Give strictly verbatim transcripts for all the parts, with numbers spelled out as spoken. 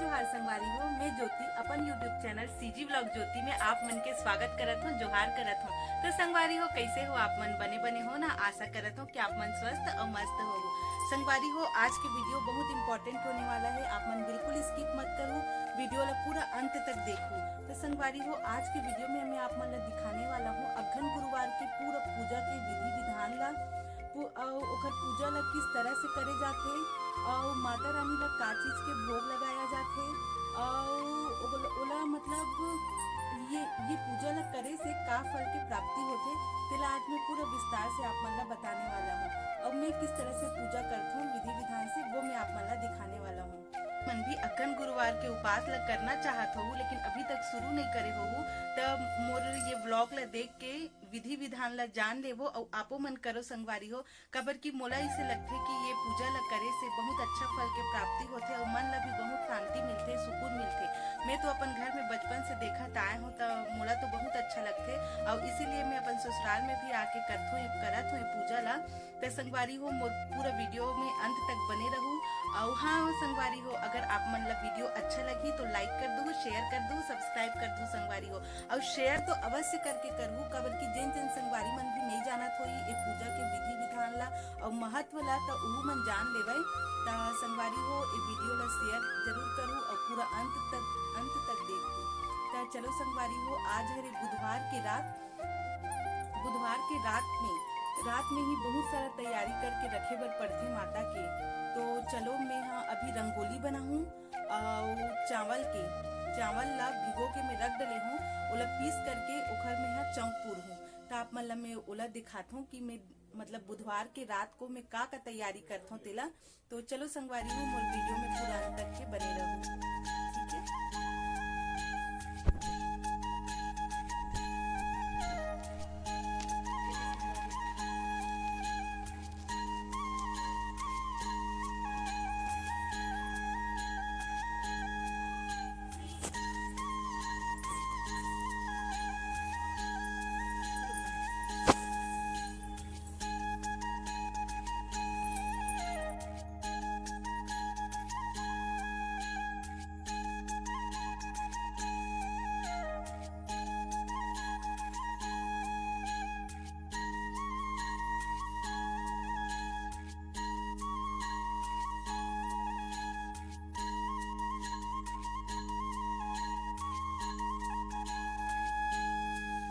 जोहार संगवारी हो, मैं ज्योति अपन YouTube चैनल सीजी व्लॉग ज्योति में आप मन के स्वागत करत हूँ, जोहार करत हूँ। तो संगवारी हो, कैसे हो आप मन? बने बने हो ना? आशा करत हूँ कि आप मन स्वस्थ और मस्त हो। संगवारी हो, आज के वीडियो बहुत इंपॉर्टेंट होने वाला है, आप मन बिल्कुल स्किप मत करो, वीडियो ला पूरा अंत तक देखो। तो संगवारी हो, आज के वीडियो में मैं आप मन ला दिखाने वाला हूँ अगहन गुरुवार के पूरा पूजा के विधि विधान ला, पू-, अउ ओकर पूजा ला किस तरह से करे जाथे, अउ माता रानी ला का चीज के भोग लगाया जाथे, अउ ओला, ओला मतलब ये, ये पूजा ला करे से का फल के प्राप्ति होथे, तेला आज मैं पूरा विस्तार से आप मन ला बताने वाला हूँ। अउ मैं किस तरह से पूजा करथों विधि विधान से, वो मैं आप मन ला दिखाने वाला हूँ। मन भी अगहन गुरुवार के उपास ला करना चाहत होहू, लेकिन अभी तक शुरू नहीं करे होहू, त मोर ये व्लॉग ला देख के विधि विधान ला जान लेवो अउ आपो मन करो संगवारी हो। काबर कि मोला इसे लगथे कि ये पूजा ला करे से बहुत अच्छा फल के प्राप्ति होथे अउ मन ला भी बहुत शांति मिलथे, सुकून मिलथे। मैं तो अपन घर में बचपन से देखत आए हूँ, त मोला तो बहुत अच्छा लगथे अउ इसीलिए मैं अपन ससुराल में भी आके करथों, ये करत हूँ ये पूजा ला। त संगवारी हो, मोर पूरा वीडियो में अंत तक बने रहू। अउ हाँ संगवारी हो, अगर आप मन ला वीडियो अच्छा लगी तो लाइक कर दू, शेयर कर दू, सब्सक्राइब कर दू संगवारी हो। अउ शेयर तो अवश्य करके करहू, काबर कि जेन जेन संगवारी मन भी नहीं जानत होई ए पूजा के विधि विधान ला अउ महत्व ला, त उहू मन जान लेवय। त संगवारी हो, ए वीडियो ला शेयर जरूर करू अउ पूरा अंत तक, अंत तक देखू। त चलो संगवारी हो, आज हरे बुधवार के रात, बुधवार के रात में, रात में ही बहुत सारा तैयारी करके रखे बर पड़थे माता के। तो चलो, मैं हा अभी रंगोली बनाहूँ अउ चावल के, चावल ला भिगो के मैं रख डले हूँ, ओला पीस करके ओखर में हा चौंक पूरहूँ। त आप मन ला मैं ओला दिखाथों कि मैं मतलब बुधवार के रात को मैं का का तैयारी करथों तेला। तो चलो संगवारी हो, मोर वीडियो में पूरा अंत तक के बने रहू, ठीक है?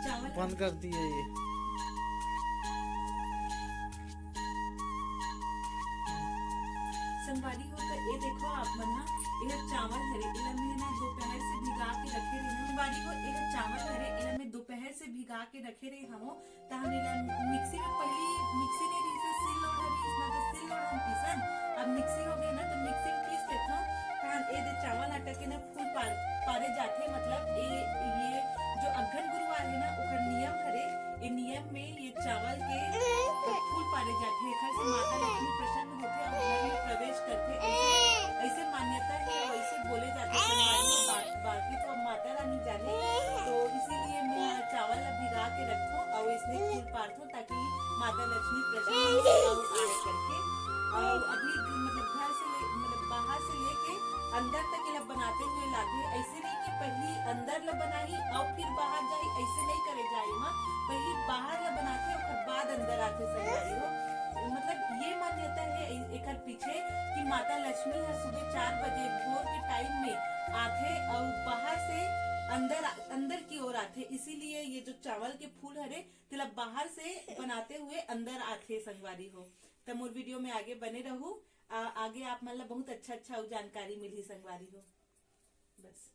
चावल बंद कर दिए ये। संगवारी हो, त ए देखो आप मन हा, एहर चावल हरे, एला मैं ना दोपहर से भिगा के रखे रहे हूँ। संगवारी हो, एहर चावल हरे, एला मैं दोपहर से भिगा के रखे रहे हूँ। त हम एला मिक्सी में, पहली मिक्सी नहीं रहिस हे, सिल लोढ़ा रहिस ना, त सिल लोढ़ा हम पीसन। अब मिक्सी हो गए ना, त मिक्सी में पीस लेथन। त हम ए दे चावल आटा के ना फूल पार-, पारे जाथे, मतलब ए, ये जो अगहन गुरुवार है ना, ओकर नियम हरे, ये नियम में ये चावल के फूल पारे जाथे, एखर से माता लक्ष्मी प्रसन्न होथे और घर में प्रवेश करथे। ऐसे, ऐसे मान्यता है और ऐसे बोले जाथे संगवारी हो, बा-, बाकी तो अब माता रानी जाने, तो इसीलिए मैं चावल ला भिगा के रखथों और इसमें फूल पारथों ताकि माता लक्ष्मी प्रसन्न हो और आए करके। और अभी मतलब घर से ले, मतलब बाहर से लेके अंदर तक ये ला बनाते हुए लाथे। ऐसे नहीं कि पहली अंदर ला बनाही और फिर बाहर जाही, ऐसे नहीं करे जाए माँ। पहली बाहर ला बनाथे, ओकर बाद अंदर आथे संगवारी हो। मतलब ये मान्यता है ए-, एकर पीछे कि माता लक्ष्मी हर सुबह चार बजे भोर के टाइम में आथे और बाहर से अंदर आ-, अंदर की ओर आथे, इसीलिए ये जो चावल के फूल हरे, तेला बाहर से बनाते हुए अंदर आथे संगवारी हो। त मोर वीडियो में आगे बने रहू, आ, आगे आप मन ला बहुत अच्छा अच्छा अउ जानकारी मिलही संगवारी हो। बस।